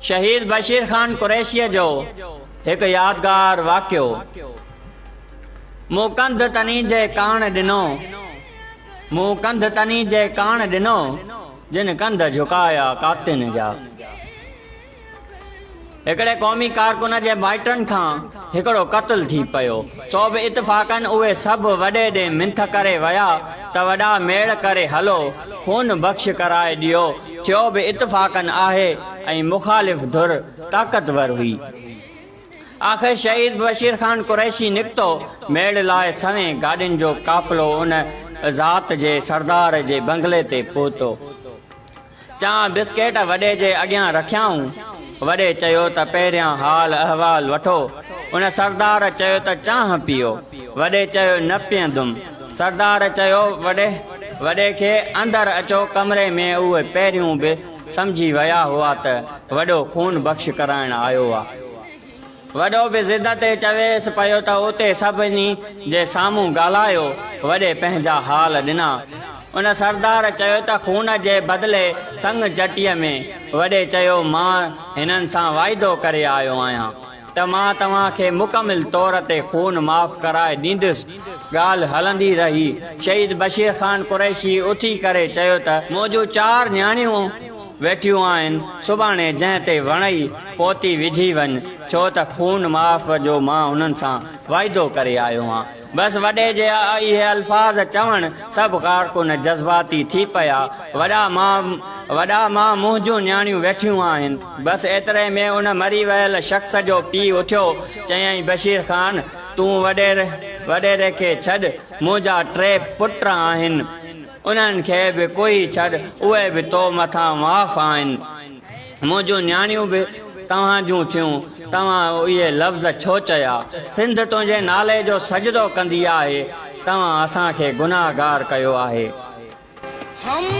شهيد بشير خان قريشيء جو هڪ يادگار واقعو، مون ڪنڌ تني جي ڪاڻ ڏنو، مون ڪنڌ تني جي ڪاڻ ڏنو، جن ڪنڌ جهڪايا قاتين جا. هڪڙي قومي ڪارڪن جي مائٽن کان هڪڙو قتل ٿي پيو، سو به اتفاقاً اهي سڀ وڏي ڏي منٿ ڪري ويا ته وڏا ميڙ ڪري هلو، خون بخش ڪرائي ڏيو، ٿيو به اتفاقاً آهي ۽ مخالف ڌر طاقتور هئي. آخر شهيد بشير خان قريشي نڪتو، ميڙ لاء سوين گاڏين جو قافلو ان ذات جي سردار جي بنگلي تي پهتو. چانهه بسڪيٽ وڏي جي اڳيان رکيائون. وڏي چيو ته پهريان حال احوال وٺو. ان سردار چيو ته چانهه پيئو. وڏي چيو نه پيئندم. سردار چيو وڏي وڏي کي اندر اچو ڪمري ۾ اهي پهريون به سمجهي ويا هئا ته وڏو خون بخش ڪرائڻ آيو آ. وڏو به ضد تي چويس پيو ته اتي سڀني جي سامهون ڳالهايو. وڏي پنهنجا حال ڏنا. ان سردار چيو ته خون جي بدلي سڱ چٽيء ۾. وڏي چيو مان هنن سان واعدو ڪري آيو آهيان ته مان توهان کي مڪمل طور تي خون معاف ڪرائي ڏيندس. ڳالهه هلندي رهي. شهيد بشير خان قريشي اٿي ڪري چيو ته منهنجون چار نياڻيون ويٺيون آهن، سڀاڻي جنهن تي وڻئي پوتي وجهي وڃ، ڇو ته خون معاف جو مان انهن سان واعدو ڪري آيو هان. بس وڏي جي اهي الفاظ چوڻ سڀ ڪارڪن جذباتي ٿي پيا. وڏا مان وڏا مان منهنجون نياڻيون ويٺيون آهن. بس ايتري ۾ ان مري ويل شخص جو پيء اٿيو، چيائين بشير خان تون وڏيري کي ڇڏ، منهنجا ٽي پٽ آهن. انهن کي به ڪوهي ڇڏ، اهي به تو مٿان معاف آهن. منهنجون نياڻيون به توهان جون ٿيون، توهان اهي لفظ ڇو چيا؟ سنڌ تنهنجي نالي جو سجدو ڪندي آهي، توهان اسان کي گناهگار ڪيو آهي. هم.